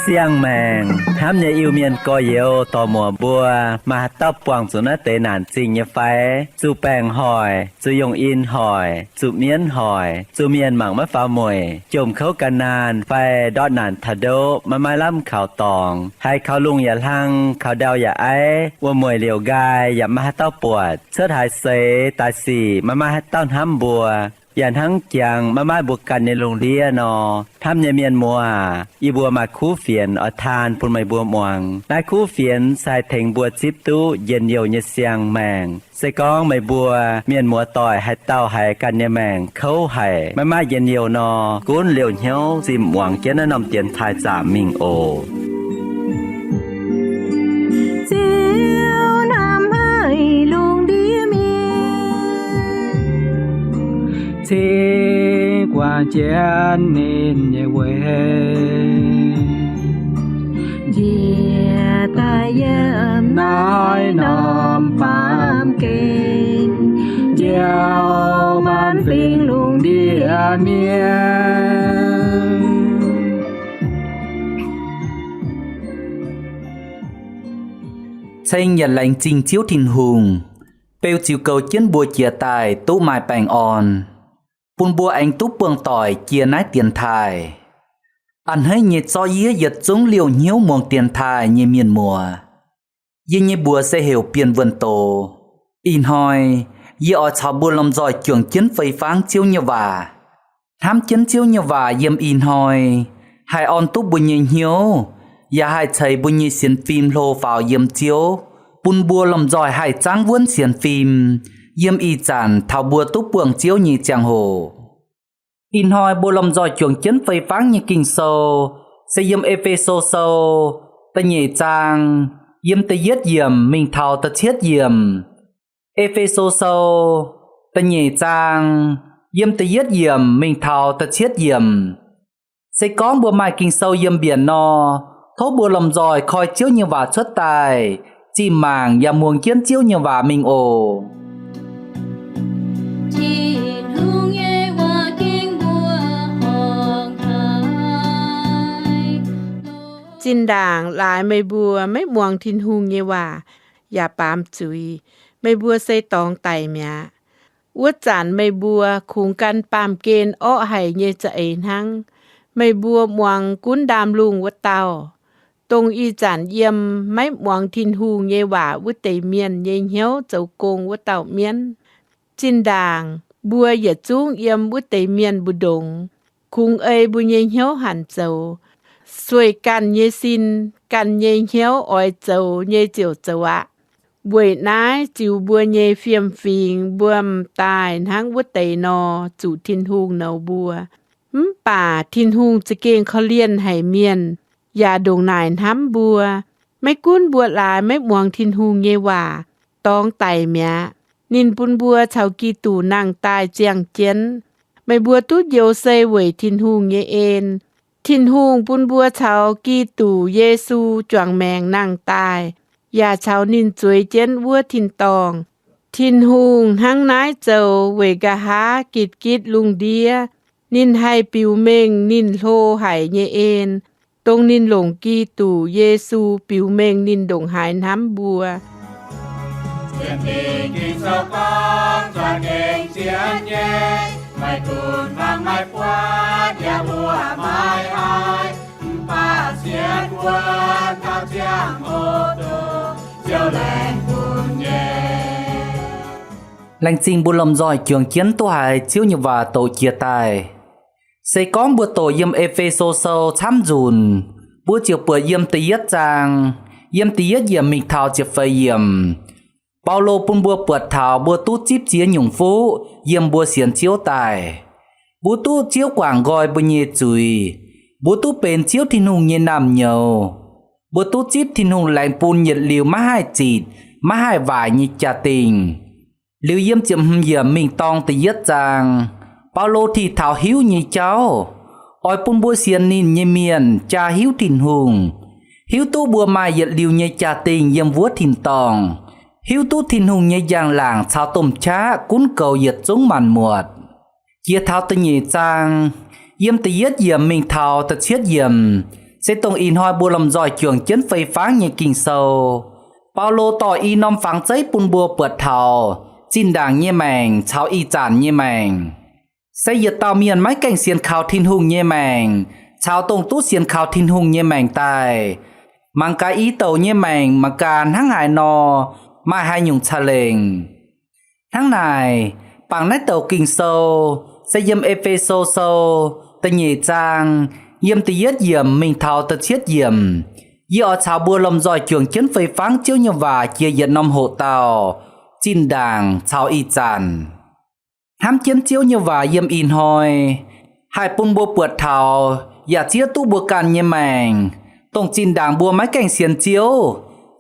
Siang-maengc hnamv nyei Iu-Mienh gorx-youz dorc-muoc mbuo, maaih haaix dauh buangh zuqc naaiv deix naanc zingh nyei fai? Zuqc baengc hoic, zuqc yongh in hoic, zuqc mienv hoic, zuqc mienh mangc maiv faaux mueic, jomc kouv gan naanh fai ndortv naanc taux ndoqv maiv maaih lamh kaux dorngx, haiz kaux lungh yaac hlang, kaux ndau yaac aiv, wuom-mueic liouc nqaai yaac maiv maaih haaix dauh buatc, cuotv haaix seix daaih sic maiv maaih haaix dauh hnamv mbuo, yaac hnangv jangx maiv maaih mbuo ganh nyei lungh ndiev nor, hnamv nyei mienh muoz aac, yie mbuo maaih kuv fienx oix taan bun meih mbuo muangx. Naaiv kuv fienx se haih tengx mbuo zipv duqv njien-youh nyei siang-maengc. Se gorngv meih mbuo mienh muoz-doic haaix dauh haiz ganh nyei maengc kouv haic, maiv maaih njien-youh nor, gunv liouh hnyouv zinh muangx jienv naaiv norm dienx taaih zaamc mingh oc. Ziouv hnamv haic lungh ndiev mienh, cingx guangc jienv ninh nyei weic, njiec daaih yiem naaiv norm baamh gen, njoux maanc fingx lungh ndiev mienh. Ceng yaac laengz zingh Ziouv Tin-Hungh, beu ziux goux jienv mbuo jiex daaih duqv maaih baengh orn, bun mbuo aengx duqv buangh doic jiex naaiv dienx taaih. A'hneiv nyei zorqv yie yietc zungv liouh hnyouv muangx dienx taaih nyei mienh muoz. Yie nyei mbuox se heuc Bienh Wuonh Doz. Ih hnoi yie oix caux mbuo lomh nzoih juangc jienv fei fangv Ziouv nyei waac, hnamv jienv Ziouv nyei waac yiem ih hnoi haih orn duqv mbuo nyei hnyouv, yaac haih ceix mbuo nyei sienx fim hlo faaux yiem Ziouv, bun mbuo lomh nzoih haih zaangv wuonv sienx fim yiem ih zanc taux mbuo duqv buangh Ziouv nyei ziangh hoc. Ih hnoi mbuo lomh nzoih juangc jienv fei fangv nyei Ging-Sou se yiem E^fe^so Sou da'nyeic zaang, yiem da'yietv yiemc mingh taux da'cietv yiemc. E^fe^so Sou da'nyeic zaang, yiem da'yietv yiemc mingh taux da'cietv yiemc. Se gorngv mbuo maaih Ging-Sou yiem mbienc nor, tov mbuo lomh nzoih koi Ziouv nyei waac cuotv daaih, zinh mangc yaac muangx jienv Ziouv nyei waac mingh oc. Zinh ndaangc laaix meih mbuo maiv muangx Tin-Hungh nyei waac yaac baamz zuiz, meih mbuo se dorngx daic mi'aqv. Wuov zanc meih mbuo kungx gan baamh gen orqv haic nyei za'eix hnangv. Meih mbuo muangx gunv ndaamv lungh wuov dauh, dongh ih zanc yiem maiv muangx Tin-Hungh nyei waac wuov deix mienh nyei hnyouv zoux gong wuov dauh mienv. Zinh ndaangc mbuo yietc zungv yiem wuov deix mienh mbu'ndongx, kungx ei mbuo nyei hnyouv hanc zoux. Sueih ganh nyei sin, ganh nyei hnyouv oix zoux nyei ziouc zoux aqv. Weic naaiv ziux mbuo nyei fiem-fingx mbuo m'daaih hnangv wuov deix nor zuqc Tin-Hungh nouz mbuo. Mv baac Tin-Hungh za'gengh korv-lienh haic mienh, yaac ndongc naaic hnamv mbuo. Maiv gunv mbuo laaix maiv muangx Tin-Hungh nyei waac, dorngx daic mi'aqv, ninh bun mbuo caux Giduc nangh daaih ziangh jienv. Meih mbuo duqv njoux se weic Tin-Hungh nyei en. Tin-Hungh bun mbuo caux Giduc Yesu juangc maengc nangh daaih, yaac caux ninh zueiz jienv wuov tin-dorngh. Tin-Hungh hnangv naaiv zoux weic nqa'haav gitv-gitv lungh ndiev. Ninh haih biux mengh ninh hlo haic nyei en, dongh ninh longc Giduc Yesu biux mengh ninh ndongc haaix hnamv mbuo. Laengz zingh mbuo lomh nzoih juangc jienv duqv haiz Ziouv nyei waac doqc jiex daaih. Se gorngv mbuo doqc yiem E^fe^so Sou camv nzunc, mbuo ziouc buatc yiem da'yietv zaang, yiem da'yietv yiemc mingh taux ziepc feix yiemc, Baulo bun mbuo buatc taux mbuo duqv zipv ziex nyungc fuqv yiem mbuo sienx Ziouv daaih. Mbuo duqv Ziouv guangc nqoi mbuo nyei zuiz. Mbuo duqv benx Ziouv Tin-Hungh nyei naamh nyouz. Mbuo duqv zipv Tin-Hungh laengz bun yietc liuz maiv haih zitc, maiv haih waaic nyei jaa-dingh. Liuz yiem ziepc hmz yiemc mingh dorng da'yietv zaang, Baulo tih taux hiuv nyei jauv. oix bun mbuo sienx ninh nyei mienh jaa hiuv Tin-Hungh, hiuv duqv mbuo maaih yietc liuz nyei jaa-dingh yiem wuov tin-dorngh, hiuv duqv Tin-Hungh nyei njang-laangc caux domh qaqv gunv goux yietc zungv maanc muotc. Jiex taux da'nyeic zaang, yiem da'yietv yiemc mingh taux da'cietv yiemc, se dongh ih hnoi mbuo lomh nzoih juangc jienv fei fangv nyei Ging-Sou. Baulo dorh i norm fangx zeiv bun mbuo buatc taux zinh ndaangc nyei maengc caux ih zanc nyei maengc. Se yietc dauh mienh maiv gaengh sienx kaux Tin-Hungh nyei maengc caux dongh duqv sienx kaux Tin-Hungh nyei maengc daaih, mangc gaax i douc nyei maengc mangc gaax hnangv haaix nor, maaih haaix nyungc ca'lengc. Hnangv naaic, bangc naaiv douc Ging-Sou se yiem E^fe^so Sou da'nyeic zaang, yiem da'yietv yiemc mingh taux da'cietv yiemc. Yie oix caux mbuo lomh nzoih juangc jienv fei fangv Ziouv nyei waac jiex yietc norm hoqc dauh, zinh ndaangc caux ih zanc. Hnamv jienv Ziouv nyei waac yiem ih hnoi haih bun mbuo buatc taux yaac zieqv duqv mbuo ganh nyei maengc, dongh zinh ndaangc mbuo maiv gaengh sienx Ziouv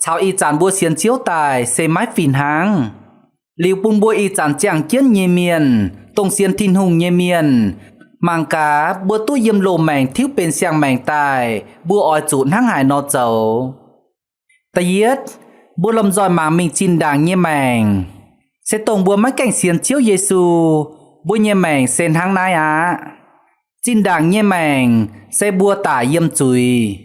caux ih zanc mbuo sienx Ziouv daaih se maiv fih hnangv. Liuz bun mbuo ih zanc ziangh jienv nyei mienh, dongh sienx Tin-Hungh nyei mienh, mangc gaax mbuo duqv yiem loz-maengc tiuv benx siang-maengc daaih, mbuo oix zuqc hnangv haaix nor zoux. Da'yietv, mbuo lomh nzoih mangc mingh zinh ndaangc nyei maengc, se dongh mbuo maiv gaengh sienx Ziouv Yesu, mbuo nyei maengc se hnangv naaiv aqv. Zinh ndaangc nyei maengc se mbuo daic yiem zuiz.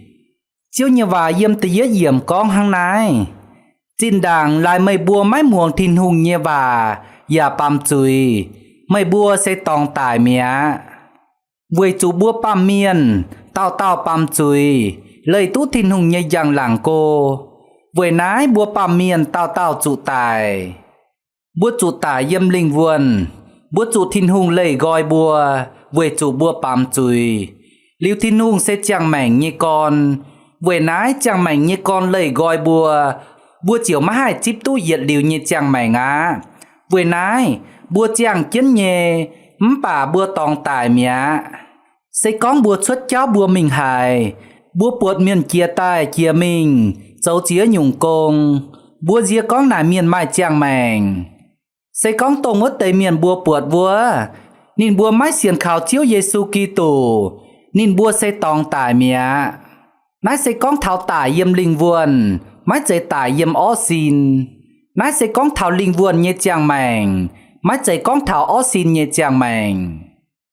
Ziouv nyei waac yiem da'yietv yiemc gorngv hnangv naaiv, zinh ndaangc laaix meih mbuo maiv muangx Tin-Hungh nyei waac yaac baamz zuiz, meih mbuo se dorngx daic mi'aqv. Weic zuqc mbuo baamh mienh dauh dauh baamz zuiz, leih duqv Tin-Hungh nyei njang-laangc go. Weic naaiv mbuo baamh mienh dauh dauh zuqc daic. Mbuo zuqc daic yiem lingh wuonh. Mbuo zuqc Tin-Hungh leih nqoi mbuo, weic zuqc mbuo baamz zuiz. Liuz Tin-Hungh se ziangh maengc nyei gorn. Weic naaiv ziangh maengc nyei gorn leih nqoi mbuo, mbuo ziouc maiv haih zipv duqv yietc liuz nyei ziangh maengc aqv. Weic naaiv mbuo ziangh jienv nyei, mv baac mbuo dorngx daic mi'aqv. Se gorngv mbuo cuotv jauv mbuo mingh haiz, mbuo buatc mienh jiex daaih jiex mingh, zoux ziex nyungc gong, mbuo nziex gorngv naaic mienh maaih ziangh maengc. Se gorngv dongh wuov deix mienh mbuo buatc wuov, ninh mbuo maiv sienx kaux Ziouv Yesu Giduc, ninh mbuo se dorngx daic mi'aqv. Naaiv se gorngv taux daic yiem lingh wuonh, maiv zeiz daic yiem orv sin. Naaiv se gorngv taux lingh wuonh nyei ziangh maengc, maiv zeiz gorngv taux orv sin nyei ziangh maengc.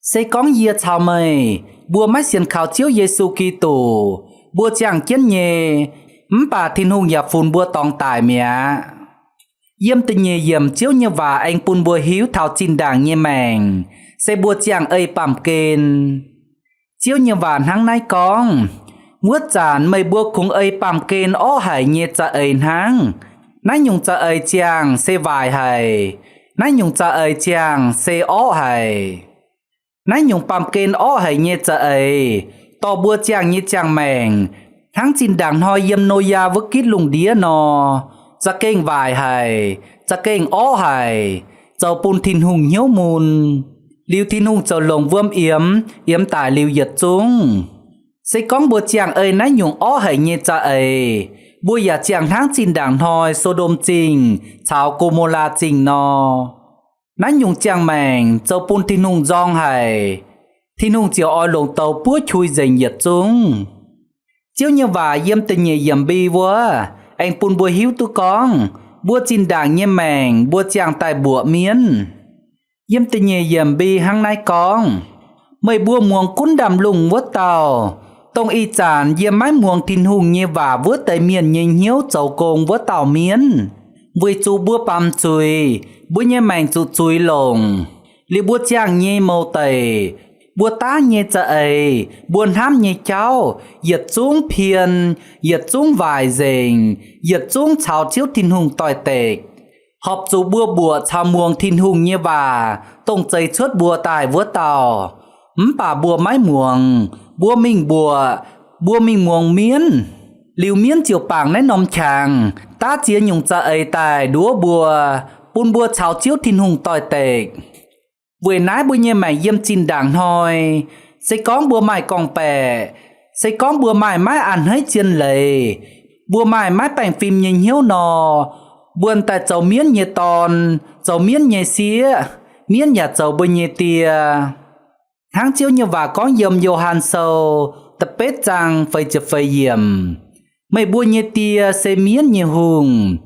Se gorngv yie caux meih mbuo maiv sienx kaux Ziouv Yesu Giduc, mbuo ziangh jienv nyei, mv baac Tin-Hungh yaac funx mbuo dorngx daic mi'aqv. Yiem da'nyeic yiemc Ziouv nyei waac aengx bun mbuo hiuv taux zinh ndaangc nyei maengc se mbuo ziangh ei baamh gen. Ziouv nyei waac hnangv naaiv gorngv, Wuov zanc meih mbuo kungx ei baamh gen orv haic nyei za'eix hnangv. Naaiv nyungc za'eix ziangh se waaic haic. Naaiv nyungc za'eix ziangh se orv haic. Naaiv nyungc baamh gen orv haic nyei za'eix dorh mbuo ziangh nyei ziangh maengc hnangv zinh ndaangc hnoi yiem Noyaa wuov gitv lungh ndiev nor, za'gengh waaic haic, za'gengh orv haic, zoux bun Tin-Hungh hnyouv mun. Liuz Tin-Hungh zoux longc wuom yiemx, yiemx daic liuz yietc zungv. Se gorngv mbuo ziangh ei naaiv nyungc orv haic nyei za'eix, mbuo yaac ziangh hnangv zinh ndaangc hnoi So^ndom Zingh caux Go^mo^laa Zingh nor. Naaiv nyungc ziangh maengc zoux bun Tin-Hungh nzorng haic. Tin-Hungh ziouc oix longc douz buov qui nzengc yietc zungv. Ziouv nyei waac yiem da'nyeic yiemc mbi wuov aengx bun mbuo hiuv duqv gorngv, mbuo zinh ndaangc nyei maengc mbuo ziangh daaih mbuoqc mienv. Yiem da'nyeic yiemc mbi hnangv naaiv gorngv, Meih mbuo muangx gunv ndaamv-lungh wuov dauh, dongh ih zanc yie maiv muangx Tin-Hungh nyei waac wuov deix mienh nyei hnyouv zoux gong wuov dauh mienv. Weic zuqc mbuo baamz zuiz, mbuo nyei maengc zuqc zuiz longc, liuz mbuo ziangh nyei mouc deic, mbuo daav nyei za'eix, mbuo hnamv nyei jauv, yietc zungv pien, yietc zungv waaic nzengc, yietc zungv caux Ziouv Tin-Hungh doix-dekc, horpc zuqc mbuo mbuoqc caux muangx Tin-Hungh nyei waac, dongh zeix cuotv mbuo daaih wuov dauh. Mv baac mbuo maiv muangx, mbuo mingh mbuoqc, mbuo mingh muangx mienv. Liuz mienv ziouc bangc naaiv norm qangx daav ziex nyungc za'eix daaih nduov mbuo, bun mbuo caux Ziouv Tin-Hungh doix-dekc. Weic naaiv mbuo nyei maengc yiem zinh ndaangc hnoi, se gorngv mbuo maaih gorngv-baeqc, se gorngv mbuo maaih maiv a'hneiv zien leiz, mbuo maaih maiv baengh fim nyei hnyouv nor, mbuo daaih zoux mienv nyei dorn, zoux mienv nyei sieqv, mienv yaac zoux mbuo nyei die. Hnangv Ziouv nyei waac gorngv yiem Yo^han Sou da'betv zaang feix ziepc feix yiemc, Meih mbuo nyei Die se mienv nyei hungh.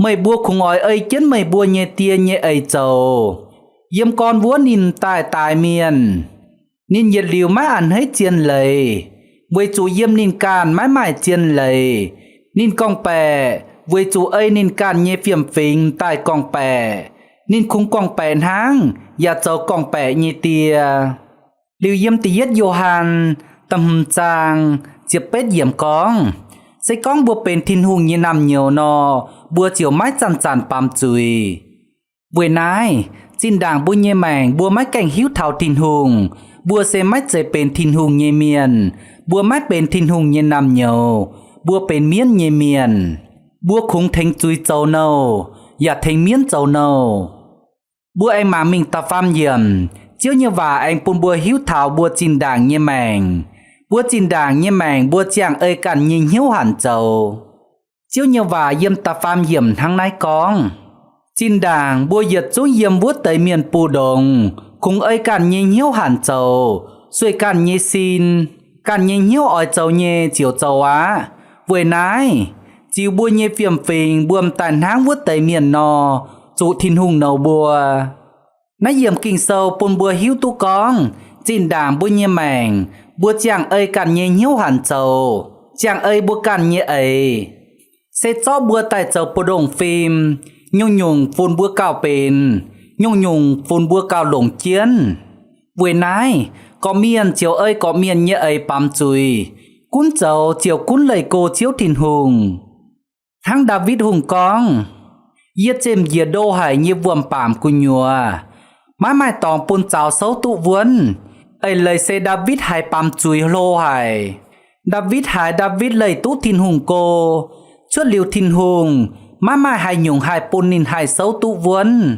Meih mbuo kungx oix ei jienv meih mbuo nyei die nyei eix zoux. Yiem gorn wuov ninh m'daaih daix mienh. Ninh yietc liuz maiv a'hneiv zien leiz, weic zuqc yiem ninh ganh maiv maaih zien leiz. Ninh gorngv-baeqc weic zuqc ei ninh ganh nyei fiem-fingx daaih gorngv-baeqc. Ninh kungx gorngv-baeqc hnangv, yaac zoux gorngv-baeqc nyei die. Liuz yiem da'yietv Yo^han da'hmz zaang ziepc betv yiemc gorngv, Se gorngv mbuo benx Tin-Hungh nyei naamh nyouz nor, mbuo ziouc maiv zanc-zanc baamz zuiz. Weic naaiv, zinh ndaangc mbuo nyei maengc mbuo maiv gaengh hiuv taux Tin-Hungh, mbuo se maiv zeiz benx Tin-Hungh nyei mienh. Mbuo maiv benx Tin-Hungh nyei naamh nyouz, mbuo benx mienv nyei mienh. Mbuo kungx tengx zuiz zoux nouh, yaac tengx mienv zoux nouh. Mbuo aengx mangc mingh da'faam yiemc, Ziouv nyei waac aengx bun mbuo hiuv taux mbuo zinh ndaangc nyei maengc. Mbuo zinh ndaangc nyei maengc mbuo ziangh ei ganh nyei hnyouv hanc zoux. Ziouv nyei waac yiem da'faam yiemc hnangv naaiv gorngv, Zinh ndaangc mbuo yietc zungv yiem wuov deix mienh buoz-ndongx, kungx ei ganh nyei hnyouv hanc zoux, sueih ganh nyei sin. Ganh nyei hnyouv oix zoux nyei ziouc zoux aqv. Weic naaiv, ziux mbuo nyei fiem-fingx mbuo m'daaih hnangv wuov deix mienh nor, zuqc Tin-Hungh nouz mbuo. Naaiv yiemc Ging-Sou bun mbuo hiuv duqv gorngv, zinh ndaangc mbuo nyei maengc, mbuo ziangh ei ganh nyei hnyouv hanc zoux, ziangh ei mbuo ganh nyei eix. Se zorqv mbuo daaih zoux buoz-ndongh fim, nyungc-nyungc funx mbuo gauh benx, nyungc-nyungc funx mbuo gauh longc jienv. Weic naaiv, gorqv-mienh ziouc ei gorqv-mienh nyei eix baamz zuiz, gunv zoux ziouc gunv leih go Ziouv Tin-Hungh. Hnangv Ndaawitv Hungh gorngv, Yie ziemx njiec ndo haic nyei wuom-baamc gu'nyuoz, maiv maaih dorngx bun zaux souv duqv wuonv. Eix leiz se Ndaawitv haiz baamz zuiz hlo haic. Ndaawitv haiz Ndaawitv leih duqv Tin-Hungh go, cuotv liuz Tin-Hungh, maiv maaih haaix nyungc haih bun ninh haih souv duqv wuonv.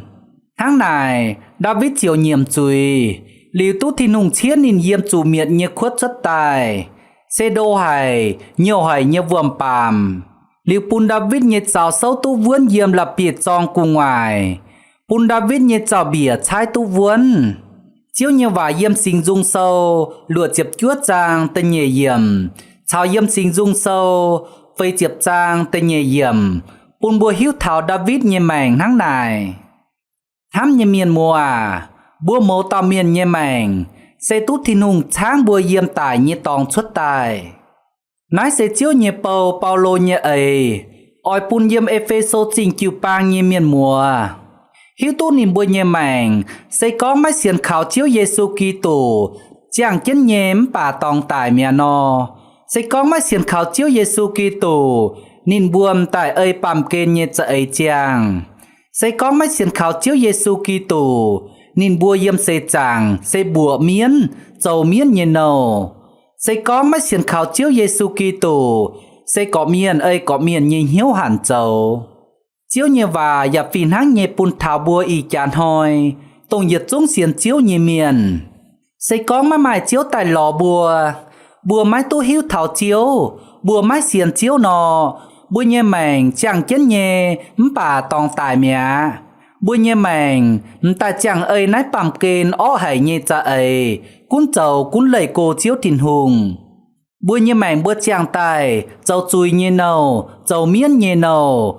Hnangv naaic, Ndaawitv ziouc nyiemc zuiz, liuz duqv Tin-Hungh ciev ninh yiem zuqc mietc nyei kuotv cuotv daaih, se ndo haic, nyouh haic nyei wuom-baamc. Liuz bun Ndaawitv nyei zaux souv duqv wuonv yiem la'bieiv-zorng gu'nguaaic, bun Ndaawitv nyei zaux-mbiec caaiv duqv wuonv. Ziouv nyei waac yiem Singx Nzung Sou luoqc ziepc juov zaang da'nyeic yiemc caux yiem Singx Nzung Sou feix ziepc zaang da'nyeic yiemc bun mbuo hiuv taux Ndaawitv nyei maengc hnangv naaic. Hnamv nyei mienh muoz aac, mbuo mouz dauh mienh nyei maengc se duqv Tin-Hungh caangv mbuo yiem daic nyei dorngx cuotv daaih. Naaiv se Ziouv nyei bou, Baulo, nyei eix oix bun yiem E^fe^so Zingh jiu-baang nyei mienh muoz hiuv duqv ninh mbuo nyei maengc se gorngv maiv sienx kaux Ziouv Yesu Giduc, ziangh jienv nyei mv baac dorngx daic mi'aqv nor. Se gorngv maiv sienx kaux Ziouv Yesu Giduc, ninh mbuo m'daaih ei baamh gen nyei za'eix ziangh. Se gorngv maiv sienx kaux Ziouv Yesu Giduc, ninh mbuo yiem seix zaangc se mbuoqc mienv, zoux mienv nyei nouh. Se gorngv maiv sienx kaux Ziouv Yesu Giduc, se gorqv-mienh ei gorqv-mienh nyei hnyouv hanc zoux. Ziouv nyei waac yaac fih hnangv nyei bun taux mbuo ih jaax hnoi, dongh yietc zungv sienx Ziouv nyei mienh. Se gorngv maiv maaih Ziouv daaih lorz mbuo, mbuo maiv duqv hiuv taux Ziouv, mbuo maiv sienx Ziouv nor, mbuo nyei maengc ziangh jienv nyei mv baac dorngx daic mi'aqv. Mbuo nyei maengc m'daaih ziangh ei naaiv baamh gen orqv haic nyei za'eix, gunv zoux gunv leih go Ziouv Tin-Hungh. Mbuo nyei maengc mbuo ziangh daaih zoux zuiz nyei nouh, zoux mienv nyei nouh.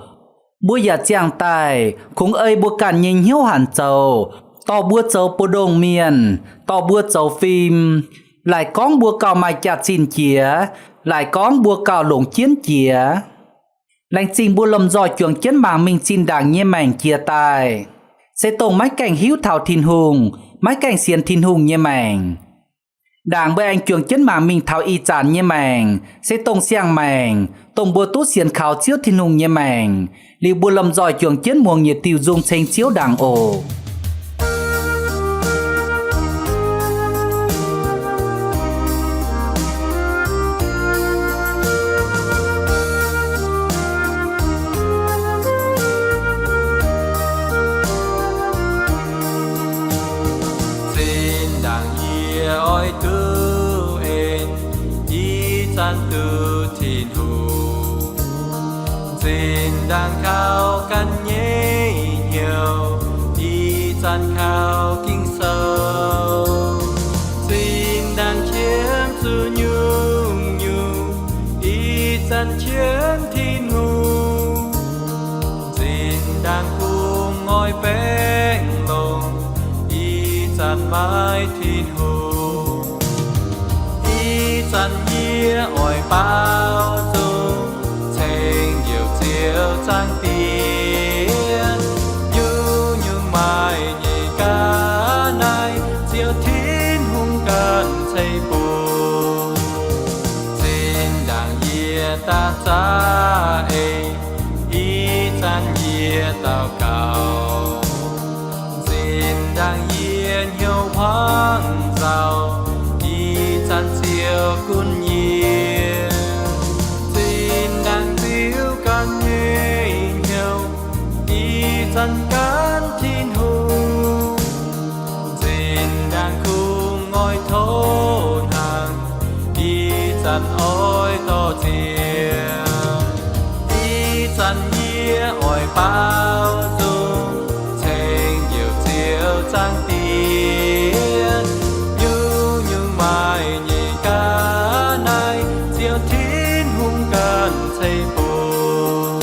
Mbuo yaac ziangh daaih kungx ei mbuo ganh nyei hnyouv hanc zoux, dorh mbuo zoux buoz-ndongh mienh, dorh mbuo zoux fim, laaic gorngv mbuo gauh maaih jaax-zinh jiex, laaic gorngv mbuo gauh longc jienv jiex. Laengz zingh mbuo lomh nzoih juangc jienv mangc mingh zinh ndaangc nyei maengc jiex daaih, se dongh maiv gaengh hiuv taux Tin-Hungh, maiv gaengh sienx Tin-Hungh nyei maengc. Ndaangc mbuo aengx juangc jienv mangc mingh taux ih zanc nyei maengc, se dongh siang maengc, dongh mbuo duqv sienx kaux Ziouv Tin-Hungh nyei maengc. Liuz mbuo lomh nzoih juangc jienv muangx yietc diuh nzung ceng Ziouv ndaangc oc. Zinh ndaangc yie oix duqv en, ih zanc duqv Tin-Hungh. Zinh ndaangc kaux ganh nyei hnyouv, ih zanc kaux Ging-Sou. Ih zanc qiemx Tin-Hungh, zinh ndaangc kungx oix baengh longc. Ih zanc maiv Tin-Hungh, ih zanc yie oix baaux nzung, ceng Njoux Ziouv Zaangc Diex. Nyungc-nyungc maaih nyei ga'naaiv, Ziouv Tin-Hungh ganh ceix bun. Zinh ndaangc yie daaih za'eix, ih zanc yie daux gaux. Zinh ndaangc yie hnyouv hmuangv nzauh, ih zanc Ziouv gunv yie. Zinh ndaangc ziux ganh nyei hnyouv, ih zanc gan Tin-Hungh. Zinh ndaangc kungx oix tov hnaangx, ih zanc oix dorh ziec. Ih zanc yie oix baaux nzung, ceng Njoux Ziouv Zaangc Diex. Nyungc-nyungc maaih nyei ga'naaiv, Ziouv Tin-Hungh ganh ceix bun.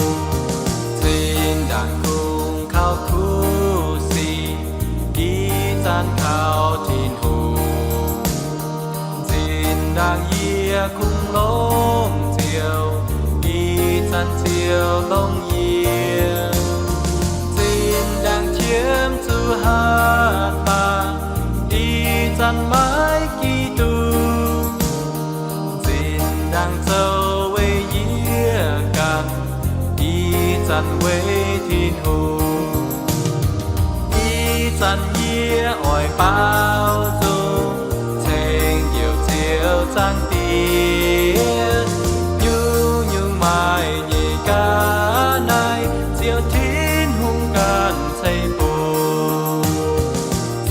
Zinh ndaangc kungx kaux kuv sic, ih zanc kaux Tin-Hungh. Zinh ndaangc yie kungx longc Ziouv, ih zanc Ziouv longc yie. Zinh ndaangc qiemx zuqc hatc baac, ih zanc maiv Giduc. Zinh ndaangc zoux weic yie ganh, ih zanc weic Tin-Hungh. Ih zanc yie oix baaux nzung, ceng Njoux Ziouv Zaangc Diex. Nyungc-nyungc maaih nyei ga'naaiv, Ziouv Tin-Hungh ganh ceix bun.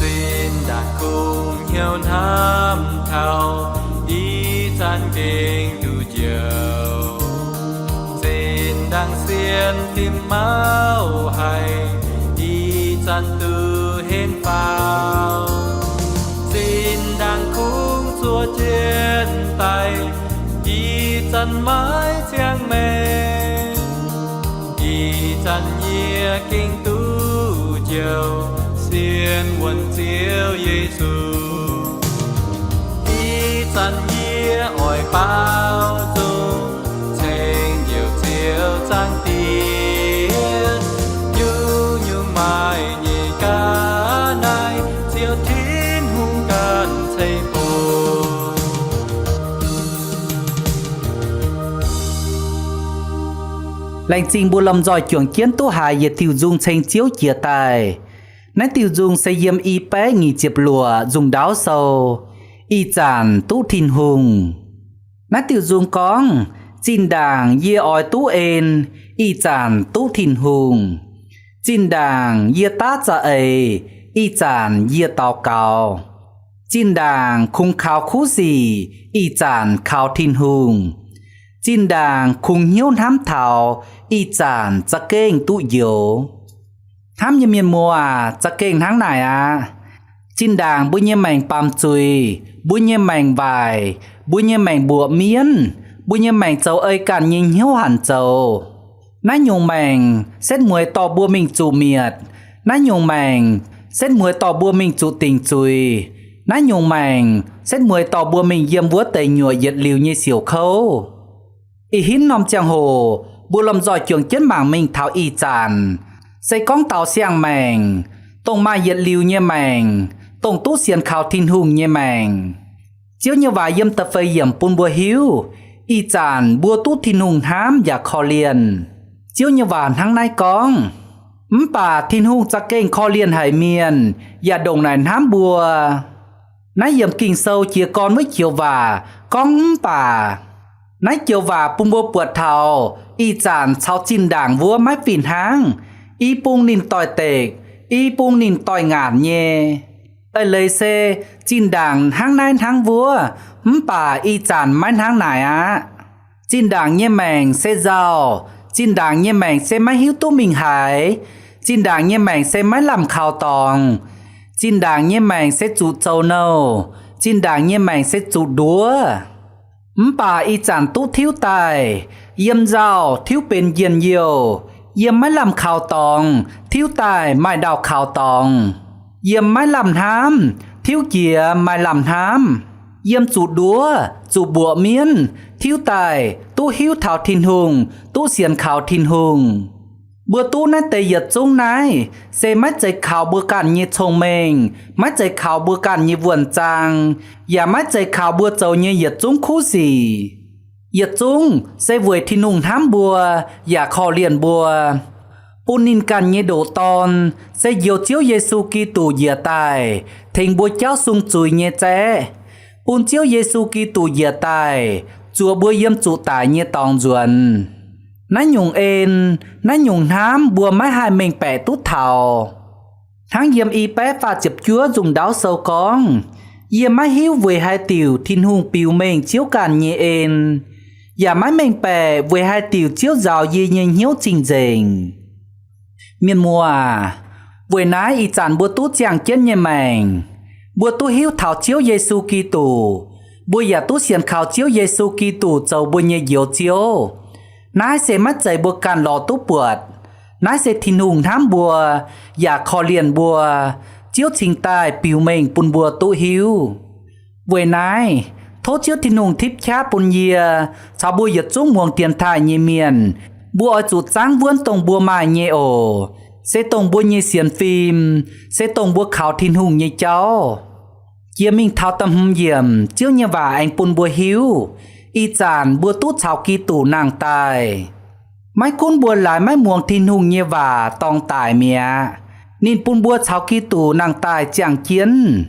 Zinh ndaangc kungx hnyouv hnamv taux, ih zanc gengh duqv njoux. Zinh ndaangc sienx fim mauv haic, ih zanc duqv henv faaux. Zinh ndaangc kungx zuov jienv daaih, ih zanc maiv ziangh maengc. Ih zanc yie gengh duqv njoux, sienx wuonc Ziouv Yesu. Ih zanc yie oix baaux nzung, ceng Njoux Ziouv Zaangc Diex. Nyungc-nyungc maaih nyei ga'naaiv, Ziouv Tin-Hungh ganh ceix bun. Laengz zingh mbuo lomh nzoih juangc jienv duqv haiz yietc diuh nzung ceng Ziouv jiex daaih. Naaiv diuh nzung se yiem i baeqv nyic ziepc luoqc Nzung Ndaauv Sou, Ih Zanc Duqv Tin-Hungh. Naaiv diuh nzung gorngv, zinh ndaangc yie oix duqv en, ih zanc duqv Tin-Hungh. Zinh ndaangc yie daav za'eix, ih zanc yie daux gaux. Zinh ndaangc kungx kaux kuv sic, ih zanc kaux Tin-Hungh. Zinh ndaangc kungx hnyouv hnamv taux, ih zanc za'gengh duqv njoux. Hnamv nyei mienh muoz aac, za'gengh hnangv naaic aqv. Zinh ndaangc mbuo nyei maengc baamz zuiz, mbuo nyei maengc waaic, mbuo nyei maengc mbuoqc mienv, mbuo nyei maengc zoux ei ganh nyei hnyouv hanc zoux. Naaiv nyungc maengc setv mueiz dorh mbuo mingh zuqc mietc. Naaiv nyungc maengc setv mueiz dorh mbuo mingh zuqc dingc zuiz. Naaiv nyungc maengc setv mueiz dorh mbuo mingh yiem wuov deix nyuoqc yietc liuz nyei siouc kouv. Ih hinv norm ziangh hoc mbuo lomh nzoih juangc jienv mangc mingh taux ih zanc, se gorngv daaux siang-maengc, dongh maaih yietc liuz nyei maengc, dongh duqv sienx kaux Tin-Hungh nyei maengc. Ziouv nyei waac yiem da'feix yiemc bun mbuo hiuv, ih zanc mbuo duqv Tin-Hungh hnamv yaac korv-lienh. Ziouv nyei waac hnangv naaiv gorngv, mv baac Tin-Hungh za'gengh korv-lienh haic mienh, yaac ndongc naaic hnamv mbuo. Naaiv yiemc Ging-Sou jiez gorn wuov joux waac gorngv mv baac. Naaiv joux waac bun mbuo buatc taux ih zanc caux zinh ndaangc wuov maiv fih hnangv. I bung ninh doix-dekc, i bung ninh doix-ngaanc nyei. Eix leiz se zinh ndaangc hnangv naaiv hnangv wuov, mv baac ih zanc maiv hnangv naaic aqv. Zinh ndaangc nyei maengc se nzauh, zinh ndaangc nyei maengc se maiv hiuv duqv mingh haaix, zinh ndaangc nyei maengc se maiv lamh kaux dorngx, zinh ndaangc nyei maengc se zuqc zoux nouh, zinh ndaangc nyei maengc se zuqc nduov. Mv baac ih zanc duqv tiuv daaih, yiem nzauh tiuv benx njien-youh. Yiem maiv lamh kaux dorngx tiuv daaih maaih ndau-kaux dorngx. Yiem maiv lamh hnamv tiuv jiex maaih lamh hnamv. Yiem zuqc nduov, zuqc mbuoqc mienv tiuv daaih duqv hiuv taux Tin-Hungh, duqv sienx kaux Tin-Hungh. Mbuo duqv naaiv deix yietc zungv naaiv se maiv zeiz kaux mbuo ganh nyei cong-mengh, maiv zeiz kaux mbuo ganh nyei wuonh zaang, yaac maiv zeiz kaux mbuo zoux nyei yietc zungv kuv sic. Yietc zungv se weic Tin-Hungh hnamv mbuo yaac korv-lienh mbuo, bun ninh ganh nyei ndoqc Dorn, se njoux Ziouv Yesu Giduc njiec daaih tengx mbuo jauv sung zuiz nyei zaeqv, bun Ziouv Yesu Giduc njiec daaih zuoqc mbuo yiem zuqc daic nyei dorngx nzuonx. Naaiv nyungc en, naaiv nyungc hnamv mbuo maiv haih mengh baeqc duqv taux. Hnangv yiem I^baeqv faah ziepc juov nzungh ndaauv sou gorngv, Yie maiv hiuv weic haaix diuc Tin-Hungh biux mengh Ziouv ganh nyei en, yaac maiv mengh baeqc weic haaix diuc Ziouv nzaaux yie nyei hnyouv cing-nzengc. Mienh muoz aac, weic naaiv ih zanc mbuo duqv ziangh jienv nyei maengc, mbuo duqv hiuv taux Ziouv Yesu Giduc, mbuo yaac duqv sienx kaux Ziouv Yesu Giduc zoux mbuo nyei Njoux Ziouv. Naaiv se maiv zeiz mbuo ganh lorz duqv buatc. Naaiv se Tin-Hungh hnamv mbuo yaac korv-lienh mbuo, Ziouv cingx daaih biux mengh bun mbuo duqv hiuv. Weic naaiv, tov Ziouv Tin-Hungh tipv qaqv bun yie caux mbuo yietc zungv muangx dienx taaih nyei mienh, mbuo oix zuqc zaangv wuonv dongh mbuo maaih nyei oc, se dongh mbuo nyei sienx fim, se dongh mbuo kaux Tin-Hungh nyei jauv. Jiex mingh taux da'hmz yiemc, Ziouv nyei waac aengx bun mbuo hiuv, ih zanc mbuo duqv caux Giduc nangh daaih. Maiv gunv mbuo laaix maiv muangx Tin-Hungh nyei waac dorngx daic mi'aqv, ninh bun mbuo caux Giduc nangh daaih ziangh jienv.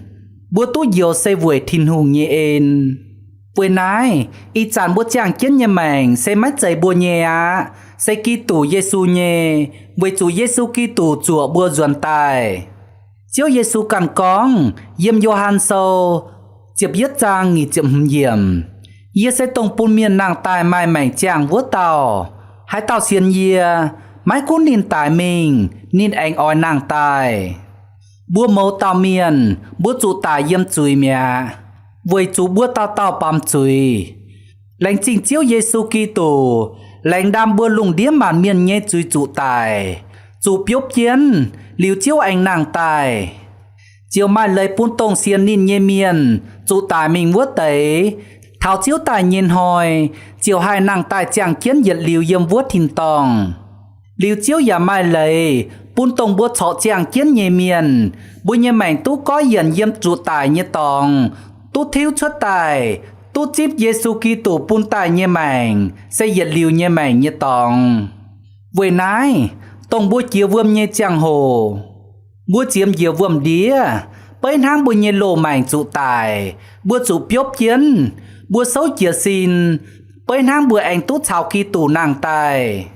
Mbuo duqv njoux se weic Tin-Hungh nyei en. Weic naaiv, ih zanc mbuo ziangh jienv nyei maengc se maiv zeiz mbuo nyei aqv, se Giduc Yesu nyei, weic zuqc Yesu Giduc zuoqc mbuo nzuonx daaih. Ziouv Yesu ganh gorngv yiem Yo^han Sou ziepc yietv zaang nyic ziepc hmz yiemc, Yie se dongh bun mienh nangh daaih maaih maengc ziangh wuov dauh. Haaix dauh sienx yie, maiv gunv ninh daic mingh, ninh aengx oix nangh daaih. Mbuo mouz dauh mienh, mbuo zuqc daic yiem zuiz mi'aqv, weic zuqc mbuo dauh dauh baamz zuiz. Laengz zingh Ziouv Yesu Giduc, laengz ndaam mbuo lungh ndiev maanc mienh nyei zuiz zuqc daic, zuqc biopv jienv, liuz Ziouv aengx nangh daaih. Ziouc maaih leiz bun dongh sienx ninh nyei mienh zuqc daic mingh wuov deix, taux Ziouv daaih nyei hnoi, ziouc haih nangh daaih ziangh jienv yietc liuz yiem wuov tin-dorngh. Liuz Ziouv yaac maaih leiz bun dongh mbuo corc ziangh jienv nyei mienh, mbuo nyei maengc duqv goiv yienc yiem zuqc daic nyei dorngx, duqv tiuv cuotv daaih, duqv zipv Yesu Giduc bun daaih nyei maengc se yietc liuz nyei maengc nyei dorngx. Weic naaiv, dongh mbuo jiex wuom nyei ziangh hoc, mbuo ziemx njiec wuom-ndiev, beiv hnangv mbuo nyei loz-maengc zuqc daic, mbuo zuqc biopv jienv, mbuo souv jiez sin, beiv hnangv mbuo aengx duqv caux Giduc nangh daaih.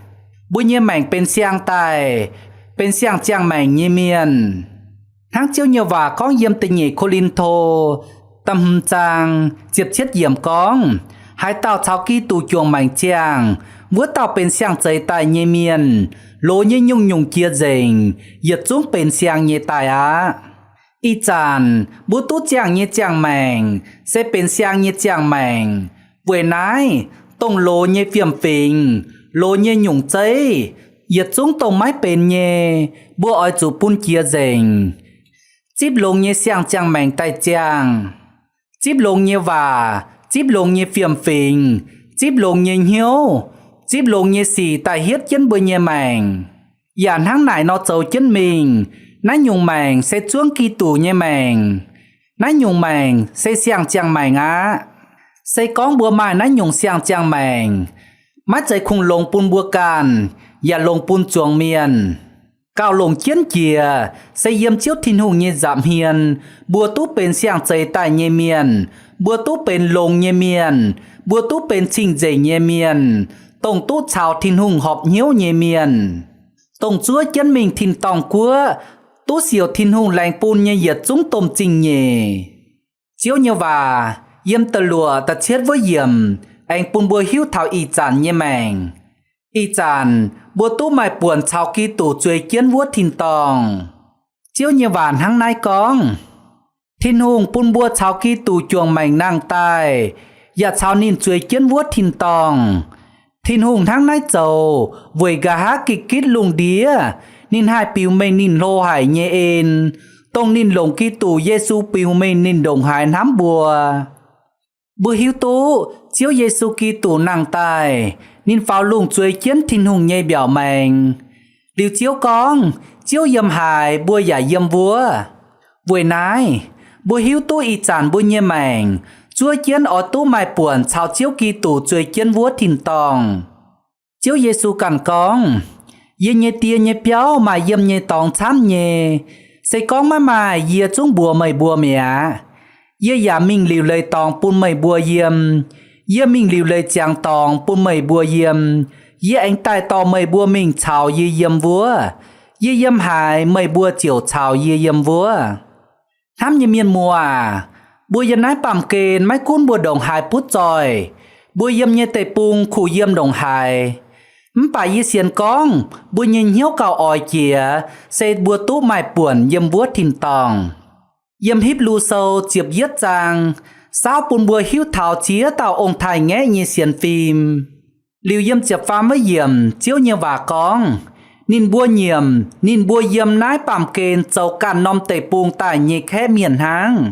Mbuo nyei maengc benx siang daaih, benx siang-ziangh maengc nyei mienh. Hnangv Ziouv nyei waac gorngv yiem da'nyeic Ko^lin^to da'hmz zaang ziepc cietv yiemc gorngv, Haaix dauh caux Giduc juangc maengc ziangh, wuov dauh benx siang-zeix daaih nyei mienh, loz nyei nyungc-nyungc jiex nzengc, yietc zungv benx siang nyei daaih aqv. Ih zanc mbuo duqv ziangh nyei ziangh maengc se benx siang nyei ziangh maengc. Weic naaiv, dongh loz nyei fiem-fingx, loz nyei nyungc zeiv, yietc zungv dongh maiv benx nyei, mbuo oix zuqc bun jiex nzengc. Zipv longx nyei siang-ziangh maengc daaih ziangh. Zipv longx nyei waac, zipv longx nyei fiem-fingx, zipv longx nyei hnyouv, zipv longx nyei sic daaih hietv jienv mbuo nyei maengc. Yaac hnangv naaic nor zoux jienv mingh, naaiv nyungc maengc se zuangv Giduc nyei maengc. Naaiv nyungc maengc se siang-ziangh maengc aqv. Se gorngv mbuo maaih naaiv nyungc siang-ziangh maengc, maiv zeiz kungx longx bun mbuo ganh, yaac longx bun zuangx mienh. Gauh longc jienv jiex se yiem Ziouv Tin-Hungh nyei nza'hmien, mbuo duqv benx siang-zeix daaih nyei mienh, mbuo duqv benx longx nyei mienh, mbuo duqv benx cing-nzengc nyei mienh, dongh duqv caux Tin-Hungh horpc hnyouv nyei mienh, dongh zuov jienv mingh tin-dorngh guoqv, duqv siouc Tin-Hungh laengz bun nyei yietc zungv domh zingh nyeic. Ziouv nyei waac yiem da'luoqc da'cietv wuov yiemc aengx bun mbuo hiuv taux ih zanc nyei maengc. Ih zanc mbuo duqv maaih buonc caux Giduc zueiz jienv wuov tin-dorngh. Ziouv nyei waac hnangv naaiv gorngv, Tin-Hungh bun mbuo caux Giduc juangc maengc nangh daaih, yaac caux ninh zueiz jienv wuov tin-dorngh. Tin-Hungh hnangv naaiv zoux weic nqa'haav gitv-gitv lungh ndiev ninh haih biux mengh ninh hlo haic nyei en, dongh ninh longc Giduc Yesu biux mengh ninh ndongc haaix hnamv mbuo. Mbuo hiuv duqv Ziouv Yesu Giduc nangh daaih, ninh faaux lungh zueiz jienv Tin-Hungh nyei mbiaauc maengx. Liuz Ziouv gorngv, Ziouv yiem haaix, mbuo yaac yiem wuov. Weic naaiv, mbuo hiuv duqv ih zanc mbuo nyei maengc zuov jienv oix duqv maaih buonc caux Ziouv Giduc zueiz jienv wuov tin-dorngh. Ziouv Yesu ganh gorngv, Yie nyei Die nyei biauv maaih yiem nyei dorngx camv nyei. Se gorngv maiv maaih, yie zungv mbuox meih mbuo mi'aqv. Yie yaac mingh liuc leiz dorngx bun meih mbuo yiem. Yie mingh liuc leiz ziangx dorngx bun meih mbuo yiem. Yie aengx daaih dorh meih mbuo mingh caux yie yiem wuov. Yie yiem haaix, meih mbuo ziouc caux yie yiem wuov. Hnamv nyei mienh muoz aac, mbuo yiem naaiv baamh gen maiv gunv mbuo ndongc haaix butv zoih, mbuo yiem nyei deic-bung kuh yiem ndongc haaix, mv baac yie sienx gorngv mbuo nyei hnyouv gauh oix jiex se mbuo duqv maaih buonc yiem wuov tin-dorngh. Yiem Hipv^lu Sou ziepc yietv zaang saauv bun mbuo hiuv taux ziex dauh ong-taaix-ngaeqv nyei sienx fim. Liuz yiem ziepc faam wuov yiemc Ziouv nyei waac gorngv, ninh mbuo nyiemc ninh mbuo yiem naaiv baamh gen zoux ganh norm deic-bung daaih nyei kaeqv mienh hnangv,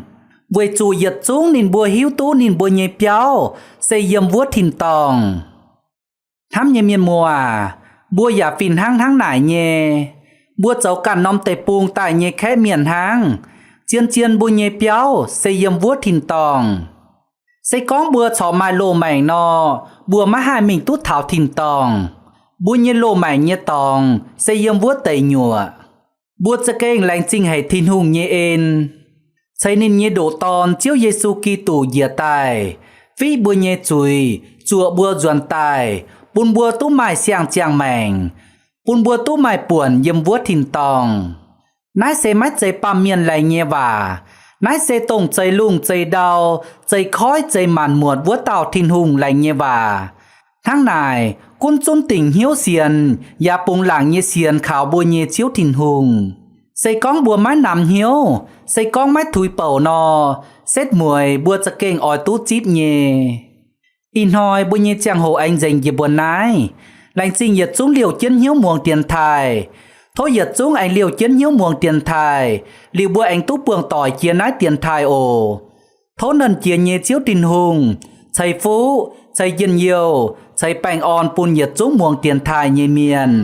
weic zuqc yietc zungv ninh mbuo hiuv duqv ninh mbuo nyei biauv se yiem wuov tin-dorngh. Hnamv nyei mienh muoz aac, mbuo yaac fih hnangv hnangv naaic nyei. Mbuo zoux ganh norm deic-bung daaih nyei kaeqv mienh hnangv, zien-zien mbuo nyei biauv se yiem wuov tin-dorngh. Se gorngv mbuo corc maaih loz-maengc nor, mbuo maiv haih mingh duqv taux tin-dorngh. Mbuo nyei loz-maengc nyei dorngx se yiem wuov deic nyuoqc. Mbuo za'gengh laengz zingh haic Tin-Hungh nyei en, ceix ninh nyei ndoqc Dorn, Ziouv Yesu Giduc, njiec daaih, fiqv mbuo nyei zuiz, zuoqc mbuo nzuonx daaih, bun mbuo duqv maaih siang-ziangh maengc, bun mbuo duqv maaih buonc yiem wuov tin-dorngh. Naaiv se maiv zeiz baamh mienh laengz nyei waac. Naaiv se dongh zeix lungh zeix ndau, zeix koiv zeix maanc muotc wuov dauh Tin-Hungh laengz nyei waac. Hnangv naaic, gunv zunv dingc hnyouv sienx yaac bungx laangc nyei sienx kaux mbuo nyei Ziouv Tin-Hungh. Se gorngv mbuo maiv namx hnyouv, se gorngv maiv tuix bouc nor, setv mueiz mbuo za'gengh oix duqv zipv nyei. Ih hnoi mbuo nyei ziangh hoc aengx nzengc njiec mbuo naaiv. Laengz zingh yietc zungv liouh jienv hnyouv muangx dienx taaih. Tov yietc zungv aengx liouh jienv hnyouv muangx dienx taaih, liuz mbuo aengx duqv buangh doic jiex naaiv dienx taaih oc. Tov Nernh Jiex nyei Ziouv Tin-Hungh ceix fuqv, ceix njien-youh, ceix baengh orn bun yietc zungv muangx dienx taaih nyei mienh.